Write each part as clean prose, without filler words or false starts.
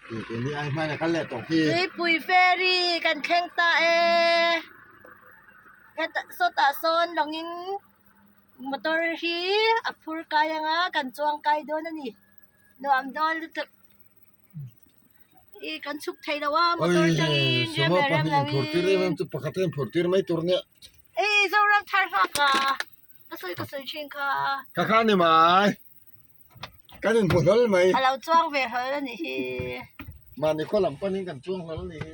Tuipui ferry kan thleng ta e hetah sawtah sawn lawngin motor hi a phur kai anga kan chuang kai dawn a ni nuam dawn lutuk ih kan chhuk thei lo a motor atangin rem leh rem lo in ih Zoram thar nghak a ka sawi ka sawi thin kha. Ka kha ni mai. Kan inhmu hlawl mai. A lo chuang ve hlawl a nih hi. Mahni khaw lam panin kan chuang hlawl a nih hi.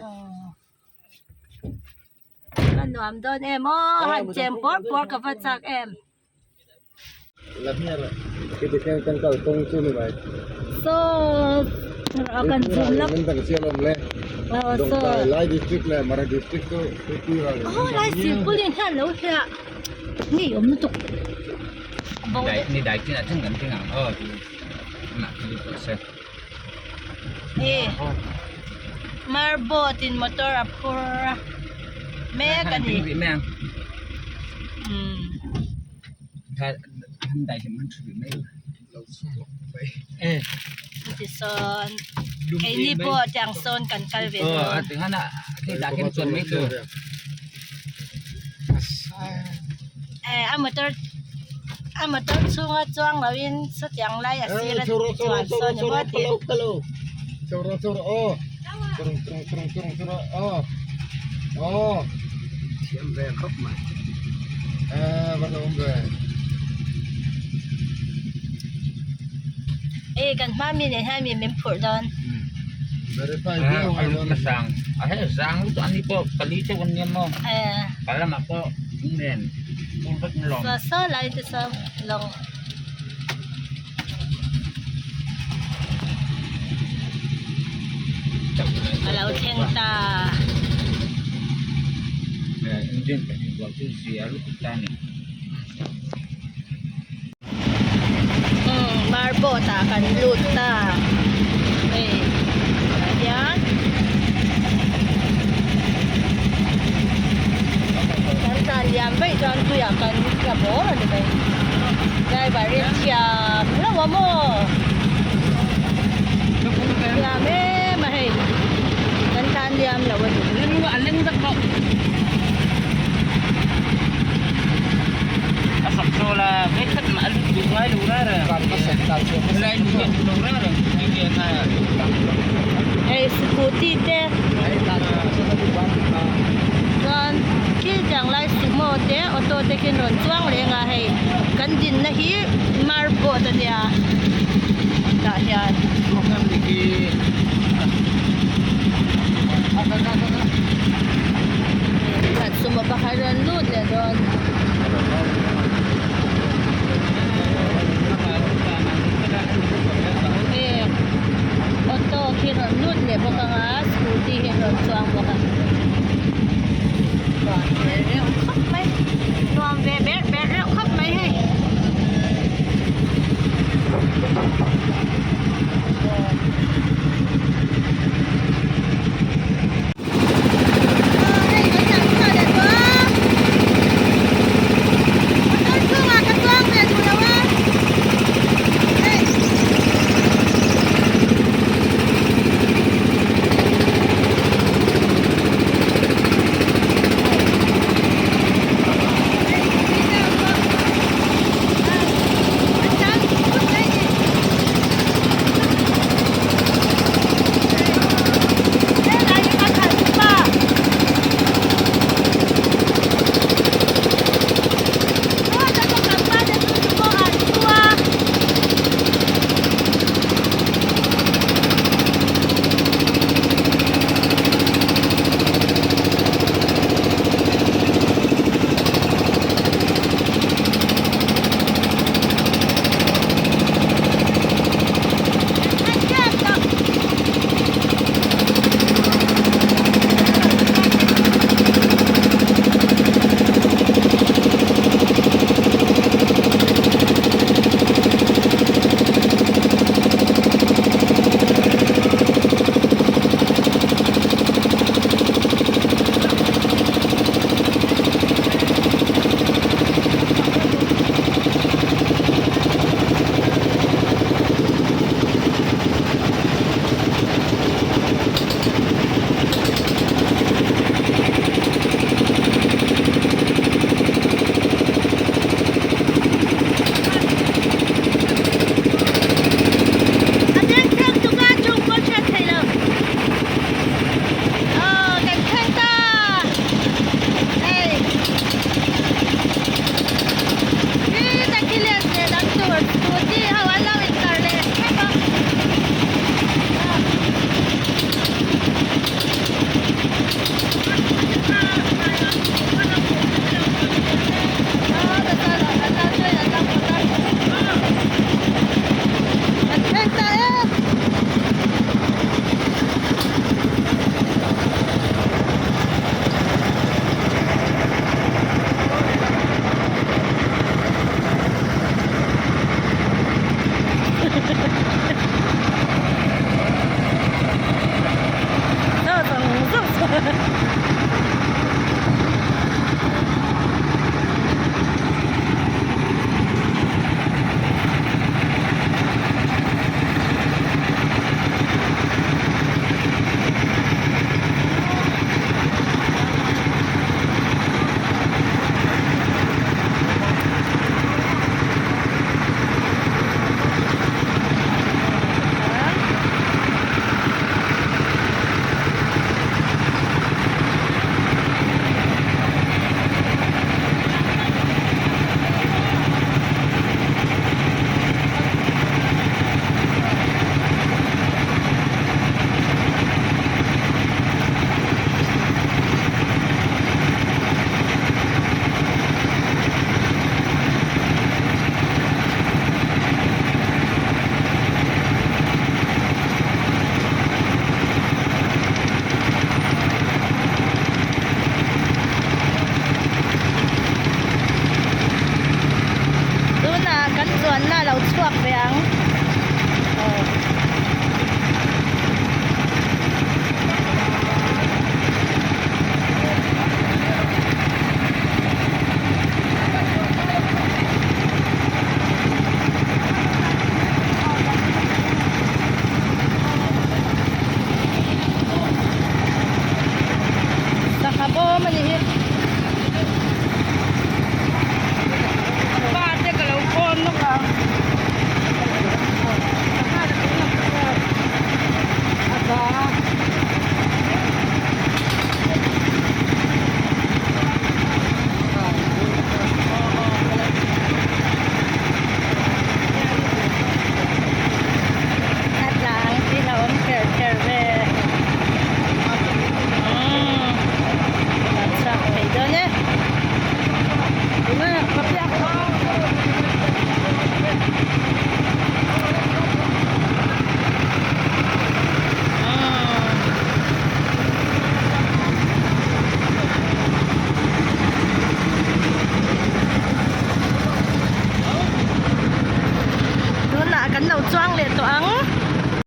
Ka nuam dawn em aw, han chem pawr pawr ka va chak em. La hmel a, khiti khian kan kal kawng chu ni mai. Saw a kan zum lak. Min dang chiah lawm le. Dawngkai Lai district leh Mara district chu Tuipui ral in Aw lai silpauline hian lo hliah ngei awm lutuk. Ni dai chin ah chan kan ti ngang aw na thil tawh se. He marboat in motor a phur a mek a ni. Tisawn keini pawh tiang sawn kan kal ve dawn. Eh a motor a motor chhunga chuang loin sawtiang lai a sir a chuan sawn emaw a tih. Hei kan hma mi nen hian mi min phurh dawn. Saw saw lai te saw lawng. A lo thleng ta. Umm marboat ah kan lut ta hei tah hian kan tlan liam vaih chuan tuiah kan tla bawr a ni mai driver in thiam lo a maw thiam em a hei kan tlan liam lo a ni. Hei scooty te chuan thil tiang lai sumo te auto te khi an rawn chuang leng a hei kan dinna hi marboat a nia tah hian. Sumo pakhat rawn lut leh dawn. Hei auto khi rawn lut leh bawk ang a scooty hi rawn chuang bawk a nuam ve reuh khawp mai nuam ve berh berh reuh khawp mai hei.